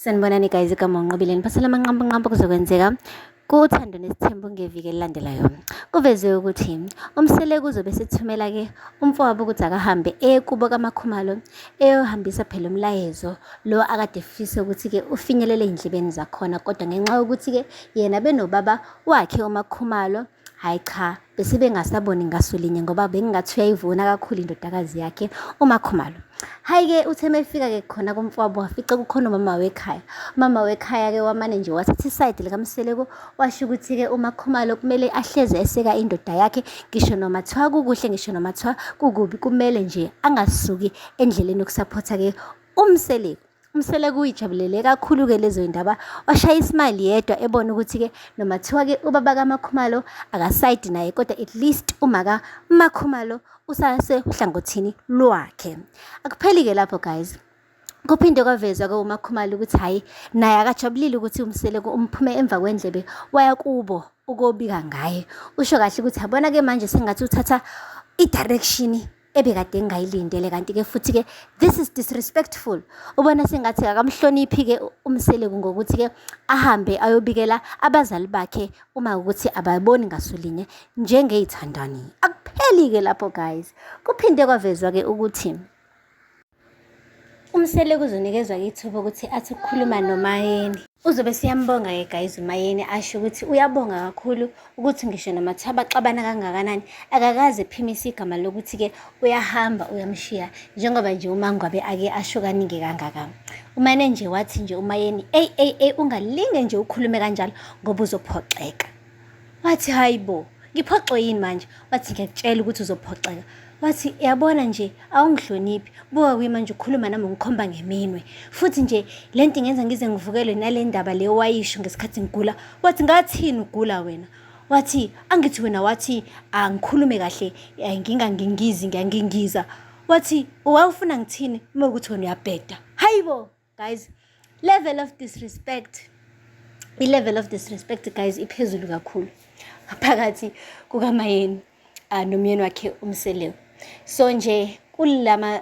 Sanibonani guys, igama uNqobile niphathela amanqampunqampu kuzokwenzeka kuThando Nesithembu ngeviki elilandelayo. Kuvezwe ukuthi uMseleku uzobe esethumela-ke umfowabo ukuthi akahambe eye kubo kaMakhumalo eyohambisa phela umlayezo lo akade efisa ukuthi-ke ufinyelele ey'ndlebeni zakhona, kodwa ngenxa yokuthi-ke yena benobaba wakhe uMakhumalo, hhayi cha bese bengasaboni ngaso linye ngoba bengingathi uyayivuna kakhulu indodakazi yakhe uMakhumalo. Hhayi-ke uthe uma efika-ke khona kumfowabo wafica kukhona umama wekhaya. Umama wekhaya-ke wamane nje wathatha isayidi likaMseleku washo ukuthi-ke uMakhumalo kumele ahleze eseka indoda yakhe ngisho noma kuthiwa kukuhle ngisho noma kuthiwa kukubi kumele nje angasuki endleleni yokusaphotha-ke uMseleku. UMseleku uyijabulele kakhulu-ke lezo y'ndaba, washaya ismile yedwa ebona ukuthi-ke noma kuthiwa-ke ubaba kaMakhumalo akasayidi naye kodwa at least umaka Makhumalo usasehlangothini lwakhe. Akupheli-ke lapho guys. Kuphinde kwavezwa-ke uMakhumalo ukuthi hhayi naye akajabulile ukuthi uMseleku umphume emva kwendlebe waya kubo ukobika ngaye. Usho kahle ukuthi yabona-ke manje sengathi uthatha i-direction ebekade ngingayilindele kanti-ke futhi-ke this is disrespectful. Ubona sengathi akamhloniphi-ke uMseleku ngokuthi-ke ahambe ayobikela abazali bakhe uma ukuthi ababoni ngasolinye njengey'thandani. Akupheli-ke lapho guys. Kuphinde kwavezwa-ke ukuthi uMseleku uzonikezwa-ke ithuba ukuthi athi ukukhuluma noMayeni. Uzobe siyambonga-ke guys uMayeni asho ukuthi uyabonga kakhulu ukuthi ngisho noma kuthiwa baxabana kangakanani akakaze ephimise igama lokuthi-ke uyahamba uyamshiya njengoba nje uMangwabe ake asho kaningi kangaka. Umane nje wathi nje uMayeni eyi eyi eyi ungalinge nje ukhulume kanjalo ngoba uzophoxeka. Wathi hayi bo, ngiphoxwe yini manje? Wathi ngiyakutshela ukuthi uzophoxeka. Wathi yabona nje awungihloniphi, buka kuye manje ukhuluma nami ungikhomba ngeminwe. Futhi nje le nto ingenza ngize ngivukelwe nale ndaba le owayisho ngesikhathi ngigula. Wathi ngathini ugula wena? Wathi angithi wena wathi angikhulume kahle ngingangingizi ngiyangingiza. Wathi wawufuna ngithini uma ukuthi wena uyabheda? Hayibo guys, level of disrespect. I-level of disrespect guys iphezulu kakhulu phakathi kukaMayeni nomyeni wakhe uMseleku. So nje kulama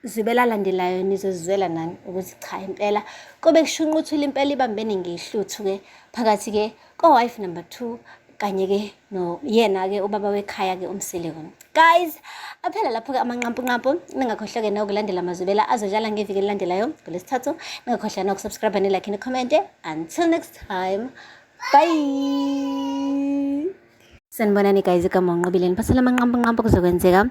zwibela alandelayo nizozizwela nani ukuthi cha impela kobe kushunquthula impela ibambene ngehluthu-ke phakathi-ke ko-wife number 2 kanye-ke noyena-ke ubaba wekhaya-ke uMseleku. Guys, aphela lapho-ke amanqampunqampu. Ningakhohlwa-ke nokulandela amazwibela azodlala ngeviki elilandelayo ngolwesithathu. Ningakhohlwa nokusubscribe, nilike, nikhomente. Until next time, bye. Sanibonani guys, igama uNqobile niphathela amanqampunqampu kuzokwenzeka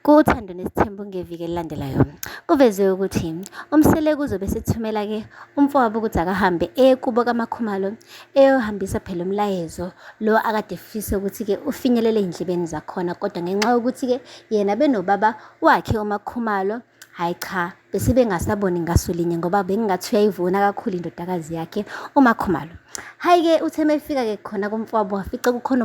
kuThando Nesithembu ngeviki elilandelayo. Kuvezwe ukuthi uMseleku uzobe esethumela-ke umfowabo ukuthi akahambe eye kubo kaMakhumalo eyohambisa phela umlayezo lo akade efisa ukuthi-ke ufinyelele ey'ndlebeni zakhona, kodwa ngenxa yokuthi-ke yena benobaba wakhe uMakhumalo, hhayi cha bese bengasaboni ngaso linye ngoba bengingathi uyayivuna kakhulu indodakazi yakhe uMakhumalo. Hhayi-ke uthe uma efika-ke khona kumfowabo wafica kukhona.